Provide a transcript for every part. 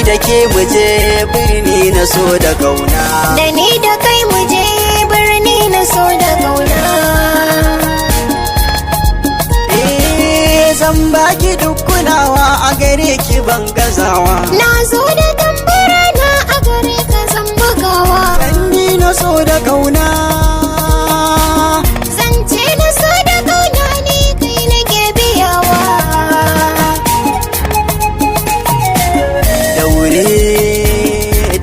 da ke muje birni na so da kauna. Da ni da kai mu je birni na so da kauna. Eh, zan baki duk kulawa, a gare ki ban gazawa. Na zo da tambara na, a gare ka zan bugawa. Fanni na so da kauna. Zance na so da kauna ne kai nake biyawa. Daure,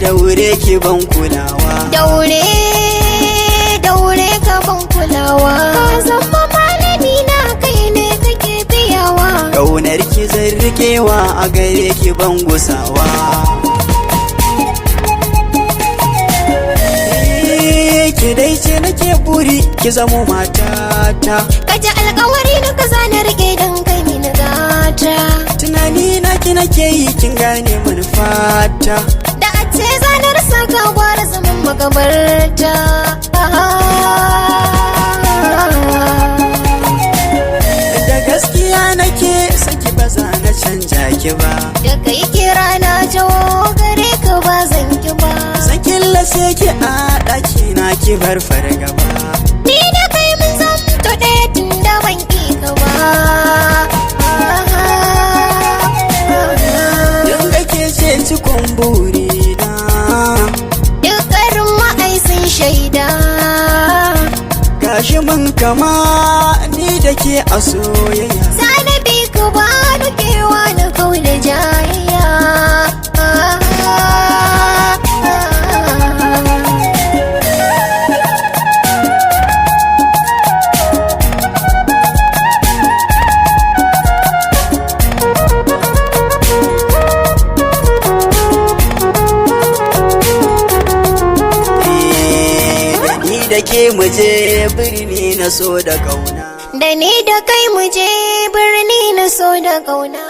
daure ki ban kulawa. Daure, daure ka ban kulawa. Ka zama malami na, kai ne kake biyawa. Kaunar ki zan rikewa, a gare ki ban gusawa. Eh, ki dai ce nake buri ki zamo matata. Ka ji alkawari na ka zana rike don kai mini gata. Tunani na ki nake yi, kin gane manufata. Da a ce zanar saka gwara zaman makabarta. Da gaskiya nake saki, ba za na canja ki ba. Da kai kira na jawo gare ka, ba zan ki ba. Zan killace ki a ɗaki na, ki bar fargaba. Ni da kai mun zamto ɗaya tun da ban ki ka ba. Yanga ke ce cikon burina. Duk garin ma'ai sun shaida. Gashi mun kama ni da ke a soyayya. Zana bi ka ba kewa na kau da jayayya. Eh, da ni da ke muje birni na so da kauna. Da ni da kai mu je birni na so da kauna.